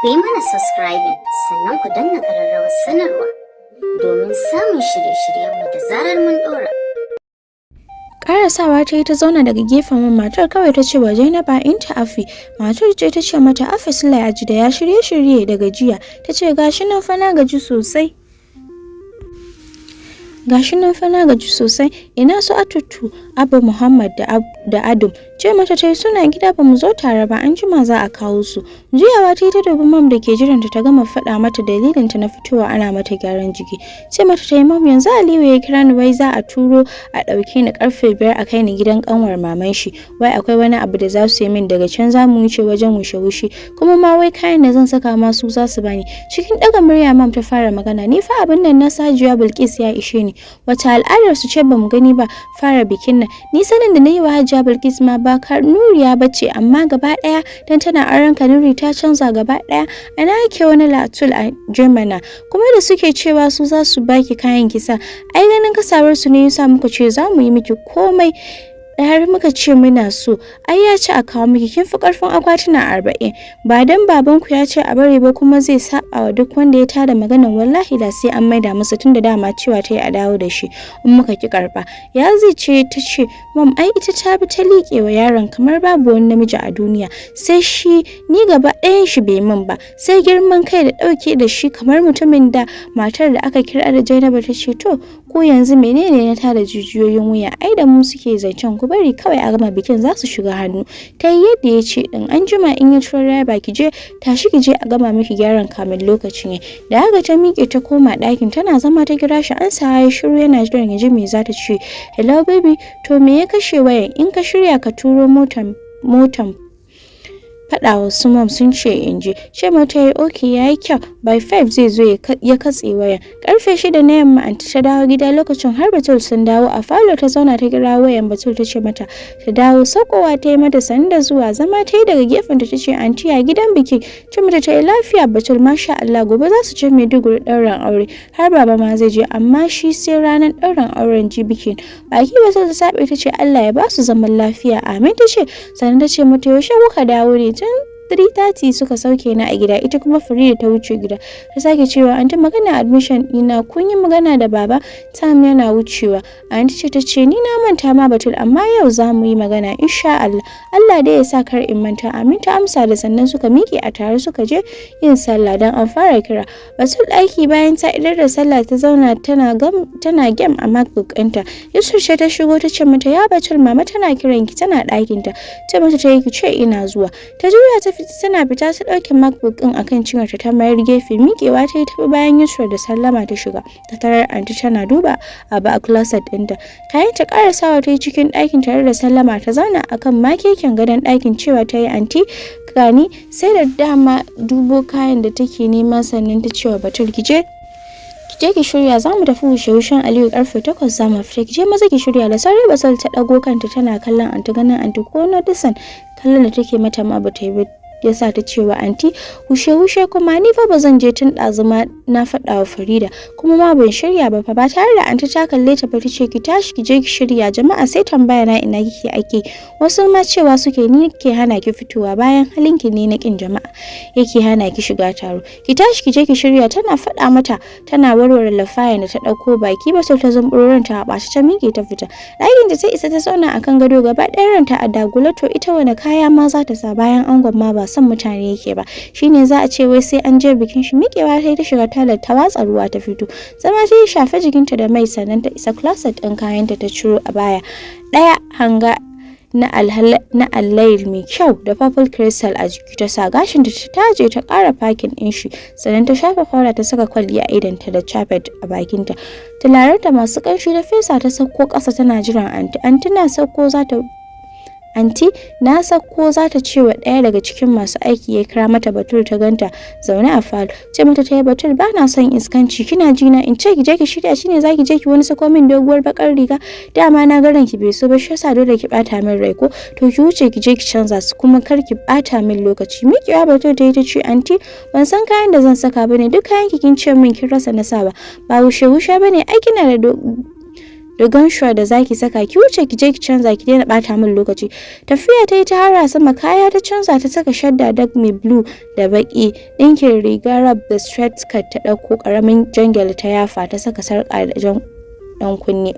Ku yi mana subscribing sannan ku danna ƙararrawar sanarwa domin samun shirye-shiryenmu da zarar mun ɗora. Karasawa ta yi ta zauna daga gefen man. Matar kawai ta ce wa Zainaba in ta Afi. Matar ce ta ce mata, "Afi Sula ya ji da ya shirye-shirye da gajiya?" Ta ce, "Gashi nan fa, na gaji sosai. Gashi nan fa, na gaji sosai. Ina su Atutu, Abba Muhammad da Adam?" Ce mata ta yi, "Suna gida, ba mu zo tare ba, an jima za a kawo su." Juyawa ta yi ta dubi Mom da ke jiranta ta gama faɗa mata dalilin ta na fitowa ana mata gyaran jiki. Ce mata ta yi, "Mom, yanzu Aliyu ya kira ni, wai za a turo a ɗauke ni karfe 5 a kai ni gidan kanwar maman shi, wai akwai wani abu da za su yi min. Daga can za mu wuce wajen wushe-wushe, kuma ma wai kayan da zan saka ma su za su bani." Cikin ɗaga murya Mom ta fara magana, "Ni fa abin nan na Hajiya Bilkis ya ishe ni. Wace al'adar su ce bamu gani ba fara bikin nan? Ni sanin da na yi wa Hajiya Bilkis ma ba Kanuriya bace, amma gaba daya dan tana auren Kanuri ta canza gaba daya. Ana yake wani latul a Germana kuma da suke cewa su za su baki kayan kisa? Ai ganin kasawar su ne yasa muka ce za mu yi miki komai, har muka ce muna so. Ai ya ci a kawo miki, kin fi karfin akwatuna 40. Ba dan babanku ya ce a bari ba kuma zai saba wa duk wanda ya tada maganan, wallahi da sai an maida masa, tunda dama cewa ta yi a dawo da shi in muka ki karba." Ya zai ce ta ce, "Mom, ai ita ta bi ta liƙe wa yaron kamar babu wani namiji a duniya sai shi. Ni gaba ɗayan shi bai min ba, sai girman kai da ɗauke da shi kamar mutumin da." Matar da aka kira da Jainaba ta ce, "To ko yanzu menene na tada jijiyoyin wuya? Ai da mu suke zancen, ku bari kawai a gama bikin za su shiga hannu." Ta yi yadda ya ce din. An jima in ya turo driver, ki je, tashi ki je a gama miki gyaran kamin lokacin ya. Da haka ta miƙe ta koma ɗakin. Tana zama ta kira shi. An sa ya shiru yana jiran ya ji me za ta ce. "Hello baby." To me ya kashe wayan? "In ka shirya ka turo motan faɗa wa su Mom, sun ce in je." Ce mata yayi, "Okay, yayi kyau, by 5 zai zo." Ya katse wayan. Karfe 6 na yamma anti ta dawo gida. Lokacin har Batul sun dawo. A falo ta zauna ta kira wayan Batul, ta ce mata ta dawo. Saukowa ta yi mata sanda zuwa. Zama ta yi daga gefen ta, ce, "Anti, ya gidan biki?" Ce mata ta yi, "Lafiya Batul, masha Allah. Gobe za su je Maiduguri ɗaurin aure, har baba ma zai je, amma shi sai ranar ɗaurin auren ji bikin." Baki Batul ta saɓe ta ce, "Allah ya ba su zaman lafiya." "Amin," ta ce. Sannan ta ce mata, "Yaushe kuka dawo ne?" "Tun 3:30 suka sauke ni a gida, ita kuma Farida ta wuce gida." Ta sake cewa, "Anti, magana admission ɗina, kun yi magana da baba? Time yana wucewa." Anti ce ta ce, "Ni na manta ma Batul, amma yau za mu yi magana insha Allah. Allah dai ya sa kar in manta." "Amin," ta amsa da. Sannan suka miƙe a tare suka je yin sallah dan an fara kira. Batul ɗaki bayan ta idar da sallah ta zauna tana gam tana game a MacBook ɗinta. Yusuf ce ta shigo ta ce mata, "Ya Batul, mama tana kiran ki, tana ɗakinta." Ce mata ta yi, "Ki ce ina zuwa." Ta juya ta fita. Tana fita ta ɗauke MacBook ɗin akan cinyarta ta mayar gefe. Miƙewa ta yi tafi bayan Yusra da sallama ta shiga. Ta tarar anti tana duba abu a closet ɗinta. Kayan ta ƙarasawa ta yi cikin ɗakin tare da sallama, ta zauna akan makeken gadon ɗakin. Cewa ta yi, "Anti, gani." Sai da dama dubo kayan da take nema sannan ta cewa Batul, Ki je ki shirya, za mu tafi wushe wushen Aliyu, karfe 8 za mu fita. Ki je maza ki shirya." Da sauri Batul ta ɗago kanta tana kallon anti. Ganin anti ko noticing kallon da take mata ma bata yi ba ya sa ta cewa anti, "Wushe wushe kuma? Ni fa ba zan je, tun ɗazu ma na faɗa wa Farida, kuma ma ban shirya ba fa." Ba tare da anti ta kalle ta ba ta ce, "Ki tashi ki je ki shirya. Jama'a sai tambaya na ina kike ake, wasu ma cewa suke ni ke hana ki fitowa, bayan halinki ne na kin jama'a yake hana ki shiga taro. Ki tashi ki je ki shirya." Tana faɗa mata tana warware lafayan da ta ɗauko baki. Ba ta zumburo, ranta a ɓace ta miƙe ta fita. Ɗakin da ta isa ta zauna akan gado, gaba ɗayan ranta a dagula. To ita wani kaya ma za ta sa, bayan angon ma ba son mutane yake ba? Shine za a ce wai sai an je bikin shi. Miƙewa ta yi ta shiga toilet, ta watsa ruwa ta fito. Zama ta yi shafe jikinta da mai, sannan ta isa closet ɗin kayanta ta ciro abaya ɗaya hanga na allayil mai kyau da purple crystal a jiki ta sa. Gashinta ta taje ta ƙara packing ɗin shi, sannan ta shafa powder, ta saka kwalli a idonta da chapstick a bakinta. Turarenta masu ƙanshi ta fesa. Ta sauko ƙasa tana jiran anti. Anti na sauko za ta ce wa ɗaya daga cikin masu aiki ya kira mata Batul, ta ganta zaune a falo. Ce mata ta yi, "Batul, ba na son iskanci, kina ji na? In ce ki je ki shirya shine za ki je ki wani sako min doguwar bakar riga? Dama na ga ranki bai so ba, shi yasa dole ki bata min rai ko? To ki wuce ki je ki canza su, kuma kar ki bata min lokaci." Miƙewa Batul ta yi ta ce, "Anti, ban san kayan da zan saka bane. Duk kayan ki kin ce min kin rasa na sawa. Ba wushe wushe bane, ai kina da Rigan shuwa da zaki saka, ki wuce ki je ki canza, ki daina bata min lokaci. Tafiya ta yi ta hara sama, kaya ta canza, ta saka shadda dark mai blue da baki, ɗinkin riga rab da straight skirt, ta ɗauko ƙaramin jangel ta yafa, ta saka sarƙa da jan ɗan kunne,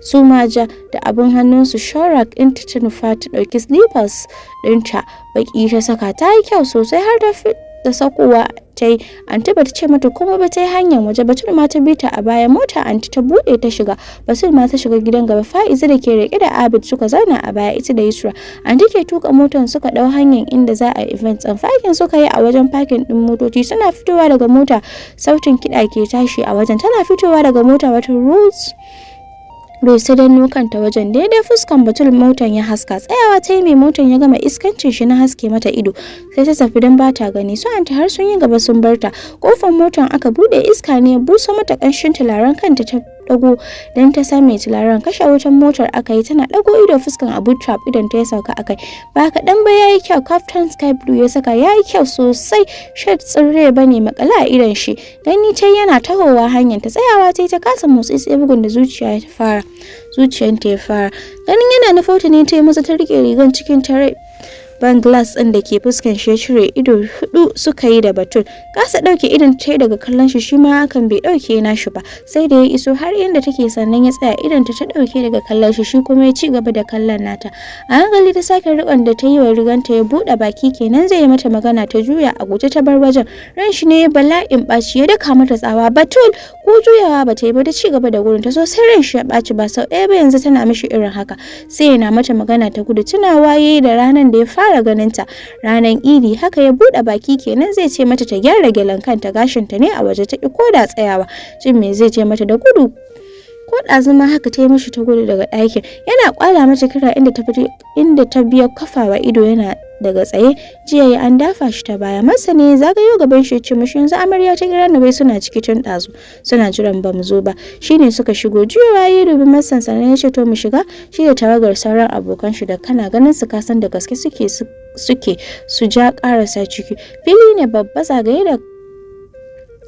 su ma ja, da abin hannunsu. Shoe rack ɗinta ta nufa ta ɗauki slippers ɗinta baki ta saka. Ta yi kyau sosai. Har ta fi da sakowa ta yi, anti bata ce mata kuma ba, ta yi hanyar waje. Batul ma ta bi ta a baya. Mota anti ta bude ta shiga, Batul ma ta shiga gidan gaba. Fa'iza da ke rike da Abid suka zauna a baya, ita da Yusra. Anti ke tuka motar, suka dau hanyar inda za a event din. Parking suka yi a wajen parking din motoci. Suna fitowa daga mota, sautin kiɗa ke tashi a wajen. Tana fitowa daga mota, wata Rolls Royce danno kanta wajen, daidai fuskan Batul motan ya haska. Tsayawa ta yi, mai motan ya gama iskancin shi na haske mata ido, sai ta tafi don bata gani. Su anti har sun yi gaba sun barta. Kofar motan aka bude, iska ne ya buso mata kanshin turaren. Kanta ta dago don ta same turaren. Kashe wutan motar aka yi. Tana dago ido, fuskan Abu Trap idon ta ya sauka akai. Ba kaɗan ba yayi kyau. Kaftan sky blue ya saka, yayi kyau sosai. Shirt tsirre bane makala a idon shi. Gani ta yana tahowa hanyar ta. Tsayawa ta yi, ta kasa motsi, sai bugun da zuciya ya fara zuciyanta ya fara. Ganin yana nufota ne ta yi masa ta rike rigan cikin tare ban glass ɗin da ke fuskan shi ya cire. Ido hudu suka yi da Batul. Kasa ɗauke idon ta daga kallon shi, shi ma hakan bai ɗauke nashi ba. Sai da ya iso har inda take sannan ya tsaya. Idon ta ta ɗauke daga kallon shi, shi kuma ya ci gaba da kallon nata. A hankali ta sake riƙon da ta yi wa riganta. Ya buɗe baki kenan zai yi mata magana, ta juya a guje ta bar wajen. Ran shi ne bala'in ɓaci, ya daka mata tsawa, "Batul!" Ko juyawa ba ta yi ba, ta ci gaba da gurin ta. So sai ran shi ya ɓaci, ba sau ɗaya ba yanzu tana mishi irin haka, sai yana mata magana ta gudu. Tunawa yayi da ranar da ya fara ganin ta, ranar Idi haka. Ya buɗe baki kenan zai ce mata ta gyara gyalen kanta, gashinta ne a waje, ta ki koda tsayawa jin me zai ce mata. Da gudu, ko ɗazuma haka ta yi mishi, ta gudu daga ɗakin. Yana kwala mata kira inda ta fito, inda ta biya kafawa ido yana daga tsaye. Jiya ya an dafa shi ta baya masa ne, zagayo gaban shi, ce mishi, "Yanzu amarya ta kira ni, wai suna ciki tun ɗazu suna jiran bamu zo ba, shine suka shigo." Juyawa ya dubi masan, sannan ya ce, "To mu shiga." Shi da tawagar sauran abokan shi da kana ganin su kasan da gaske suke suke su ja karasa ciki. Fili ne babba zagaye da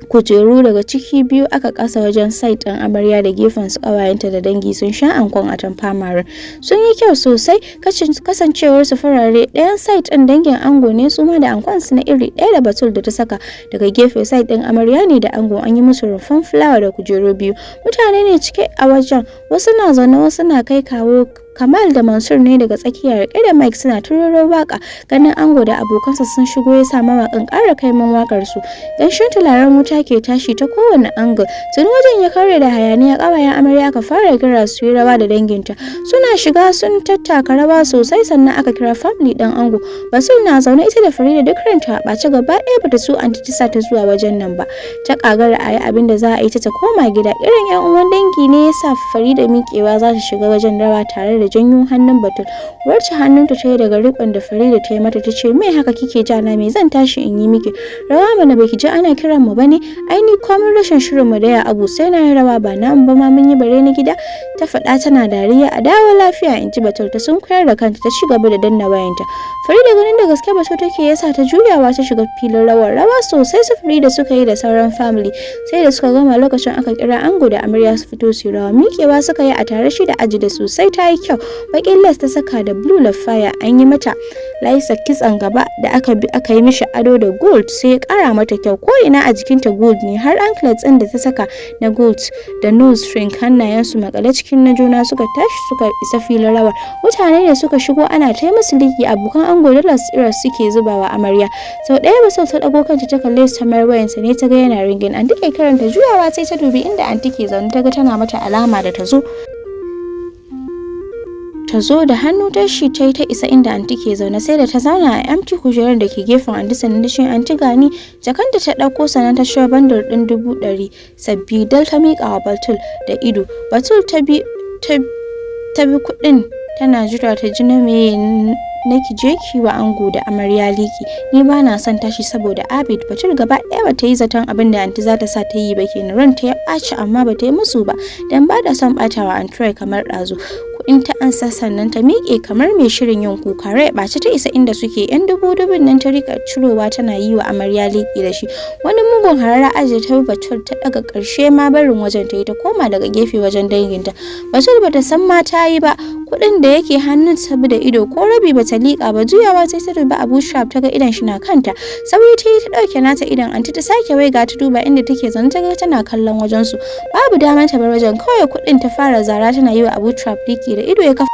kujeru, daga ciki biyu aka kasa wajen side ɗin amarya da gefen su ƙawayenta da dangi. Sun sha ankon atamfa maroon, sun yi kyau sosai kasancewar su farare. Ɗayan side ɗin dangin ango ne, su ma da ankon su na iri ɗaya da Batul da ta saka. Daga gefe side ɗin amarya ne da ango, an yi musu rumfan fulawa da kujeru biyu. Mutane ne cike a wajen, wasu na zaune, wasu na kai kawo. Kamal da Mansur ne daga tsakiya rike da mic suna tururo waka. Ganin ango da abokansa sun shigo ya sa mawakan ƙara kaimin wakar su. Ganshin turaren wuta ke tashi ta kowane angle. Tuni wajen ya kare da hayaniya. Ƙawayen amarya aka fara kira su yi rawa da danginta. Suna shiga sun tattaka rawa sosai, sannan aka kira family ɗin ango. Basul na zaune ita da Farida, duk ranta a ɓace gaba ɗaya. Bata so anti ta sa ta zuwa wajen nan ba. Ta kagara a yi abin da za a yi ta ta koma gida. Irin yan uwan dangi ne ya sa Farida miƙewa za ta shiga wajen rawa tare da janyo hannun Batul. Warce hannunta ta yi daga riƙon da Farida ta yi mata, ta ce, "Me haka kike jana? Me zan tashi in yi miki rawa mana? Baki ji ana kiran mu bane? Ai ni komin rashin shirin mu da ya Abu sai na yi rawa, ba na ba ma mun yi bare na gida," ta faɗa tana dariya. "A dawo lafiya," in ji Batul. Ta sunkuyar da kanta ta ci gaba da danna wayanta. Farida ganin da gaske Batul take yasa ta juyawa ta shiga filin rawar. Rawa sosai su Farida suka yi da sauran family. Sai da suka gama lokacin aka kira ango da amarya su fito su rawa. Miƙewa suka yi a tare, shi da aji da sosai. Ta yi kyau. Bakin lace ta saka da blue lafaya, an yi mata laisa kitson gaba da aka bi aka yi mishi ado da gold, sai ya kara mata kyau. Ko ina a jikinta gold ne, har anklets ɗin da ta saka na gold da nose ring. Hannayensu makale cikin na juna suka tashi suka isa filin rawar. Mutane ne suka shigo ana ta musu liki. Abokan ango dollars iras suke zubawa amarya. Sau ɗaya ba sau ta ɗago kanta ta kalle su, ta mayar. Wayansa ne ta ga yana ringing, anti ke kiranta. Juyawa sai ta dubi inda anti ke zaune, ta ga tana mata alama da ta zo. Ta zo da hannu ta shi ta yi ta isa inda anti ke zaune. Sai da ta zauna a empty kujerar da ke gefen anti sannan ta ce, "Anti, gani." Jakanta ta ɗauko, sannan ta shiro bundle ɗin 100,000 sabbi dal ta miƙa wa Batul. Da ido Batul ta bi kuɗin tana jira ta ji na meye. "Na ki je ki wa ango da amarya liki, ni ba na son tashi saboda Abid." Batul gaba ɗaya bata yi zaton abin da anti za ta sa ta yi ba kenan. Ranta ya ɓaci amma bata yi musu ba dan ba da son ɓatawa anti rai kamar ɗazu. Kuɗin In ta ansa sannan ta miƙe kamar mai shirin yin kuka. Rai ɓace ta isa inda suke. Yan dubu dubun nan ta rika cirowa tana yi wa amarya liƙi da shi. Wani mugun harara ajiye ta Batul ta daga ƙarshe ma barin wajen ta yi, ta koma daga gefe wajen danginta. Batul bata san ma ta yi ba. Kuɗin da yake hannun ta da ido ko rabi bata liƙa ba. Juyawa sai ta dubi Abu Sharp, ta ga idon shi na kanta. Sauri ta yi ta ɗauke nata idon. Anti ta sake waiga ta duba inda take zaune, ta ga tana kallon wajen su. Babu damar ta bar wajen, kawai kuɗin ta fara zara tana yi wa Abu Trap liƙi da ido. Ya kafa